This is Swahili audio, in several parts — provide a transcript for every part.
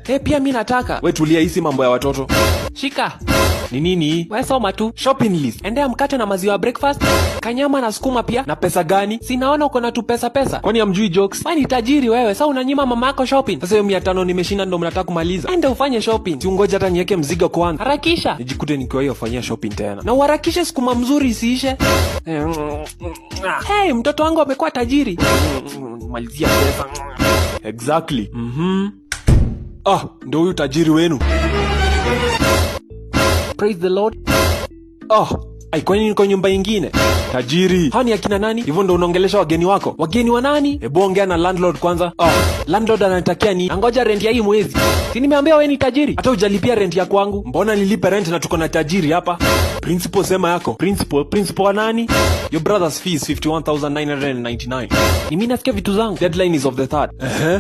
Hey, pia mi nataka. We tulia, hisi mambo ya watoto. Shika. Ni nini? We soma tu. Shopping list. Endea mkate na maziwa ya breakfast, kanyama na sukuma pia. Na pesa gani? Sinaona uko na tu pesa pesa. Kwani hamjui jokes? Wewe ni tajiri wewe, sasa unanyima mama yako shopping. Sasa hiyo 500 nimeshinda ndo mnataka kumaliza? Enda ufanye shopping. Si ungoja hata niweke mzigo kwanza. Harakisha. Nijikute nikiwa hiyo fanyia shopping tena. Na uharakishe sukuma mzuri isiishe. Hey, mtoto wangu amekuwa tajiri. Malizia pesa. Exactly. Ah, ndo huyu tajiri wenu. Praise the Lord. Ah, ai, kwani niko nyumba ingine? Tajiri. Hawa ni akina nani? Hivyo ndo unaongelesha wageni wako? Wageni wa nani? Hebu ongea na landlord kwanza. Ah, landlord ananitakia ni angoja rent ya hii mwezi. Si nimeambia wewe ni tajiri? Hata hujalipia rent ya kwangu. Mbona nilipe rent na tuko na tajiri hapa? Principal, sema yako. Principal, principal wa nani? Your brother's fees 51,999. Ni mimi nasikia vitu zangu. Deadline is of the third.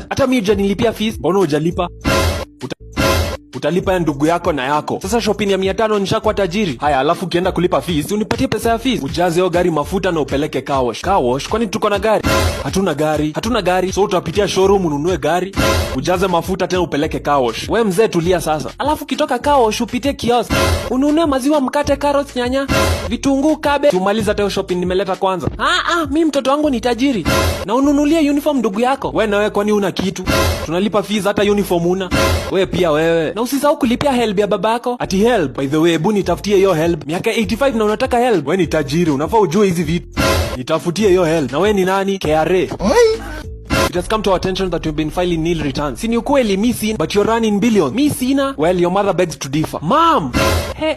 Hata mimi hujanilipia fees. Mbona hujalipa? Utalipa ya ndugu yako na yako. Sasa shopping ya 500 nishakuwa tajiri. Haya, alafu ukienda kulipa fees, unipatie pesa ya fees. Ujaze hiyo gari mafuta na upeleke car wash. Car wash? Kwani tuko na gari? Hatuna gari. Hatuna gari. So utapitia showroom ununue gari, ujaze mafuta tena upeleke car wash. We mzee tulia sasa. Alafu ukitoka car wash upitie kiosk. Ununue maziwa, mkate, carrots, nyanya, vitunguu, cabbage. Tumaliza hata hiyo shopping nimeleta kwanza. Ah ah, mi mtoto wangu ni tajiri. Na ununulie uniform ndugu yako. We na wewe kwani una kitu? Tunalipa fees, hata uniform una. We pia wewe. Na usisahau kulipia HELB ya babako. Ati HELB? By the way, hebu nitafutie hiyo HELB. Miaka 85 na unataka HELB? We ni tajiri, unafaa ujue hizi vitu. Nitafutie hiyo HELB. Na we ni nani? KRA. It has come to our attention that you've been filing nil returns. Si ni ukweli, mi sina. But you're running billions. Mi sina. Well, your mother begs to differ. Mom. He,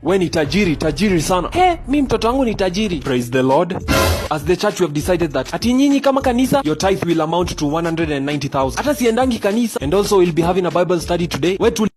We ni tajiri, tajiri sana. He, mi mtoto wangu ni tajiri. Praise the Lord. As the church, we have decided that Ati nyinyi kama kanisa, your tithe will amount to 190,000. Hata siendangi kanisa. And also we'll be having a Bible study today. We tu